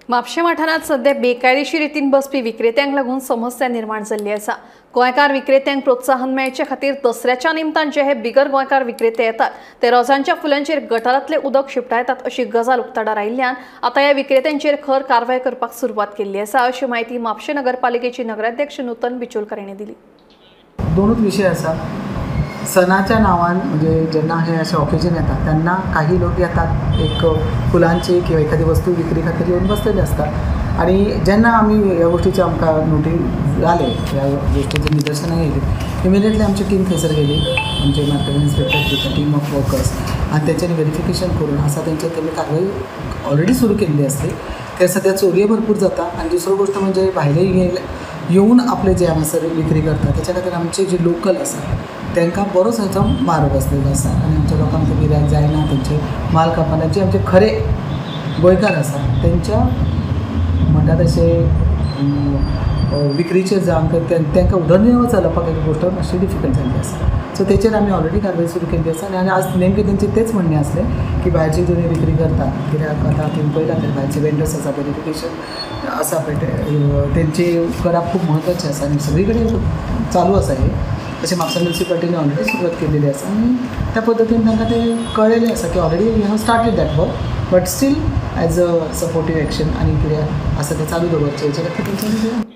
म्हापशें वाठारांत सध्या बेकायदेशीर रितीन बसपी विक्रेत्यांक लागून समस्या निर्माण जाल्ली आसा. गोंयकार विक्रेत्यांक प्रोत्साहन मेळचे खातीर दसऱ्याच्या निमतान जे हे बिगर गोंयकार विक्रेते येतात ते रोजांच्या फुलांचेर गटारांतलें उदक शिंपडायतात अशी गजाल उक्ताडार आयिल्ल्यान आतां ह्या विक्रेत्यांचेर खर कारवाय करपाक सुरवात केल्ली आसा अशी म्हायती म्हापशें नगरपालिकेची नगराध्यक्ष नूतन बिचोलकर हांणी दिली. दोनूच विशय आसा. सणाच्या नांवान म्हणजे जेन्ना हे अशें ऑकेजन येता तेन्ना काही लोक येतात, एक फुलांची किंवा एखादी वस्तू विक्री खातीर येवन बसलेले आसतात आनी जेन्ना आमी ह्या गोष्टीचे आमकां नोटीस जाले, ह्या गोष्टीचें निदर्शनां येयली, इमिडिएटली आमची टीम थंयसर गेली, आमचे market inspector, team of workers, आनी तेंच्यांनी वेरिफिकेशन करून आसा तेंचेर तेमी कारवाय ऑलरेडी सुरू केल्ली आसली. ते सद्या चोरयो भरपूर जाता आनी दुसरो गोश्ट म्हणजे भायले येवन आपले जे हांगासर विक्री करता तेच्या खातीर आमचे जे लोकल आसा तांकां बरोच हाचो मार बसलेलो आसा आनी आमच्या लोकांक ते गिरायक जायना, तेंचे माल कापाना. जे आमचे खरे गोंयकार आसा तेंच्या म्हणटा तशें विक्रीचेर जावं तांकां उदरनिर्वाह चलोवपाक एक गोश्ट मातशी डिफिकल्ट जाल्ली आसा. सो तेचेर आमी ऑलरेडी कारवाय सुरू केल्ली आसा आनी आज नेमकें तेंचें तेंच म्हणणें आसलें की भायरची तुमी विक्री करता कित्याक आतां तुमी पळयला तर भायरचे वेंडर्स आसा, वेरिफिकेशन आसा पळय तेंचे करप खूब म्हत्वाचें आसा आनी सगळी कडेन चालू आसा हें. तशें म्हापसा म्युनिसिपालिटीन ऑलरेडी सुरवात केलेली आसा आनी त्या पद्दतीन तांकां तें कळ्ळेलें आसा की already we have started that work, but still as a supportive action आनी कितें आसा तें चालू दवरचें हेच्या खातीर तेंच्यांनी.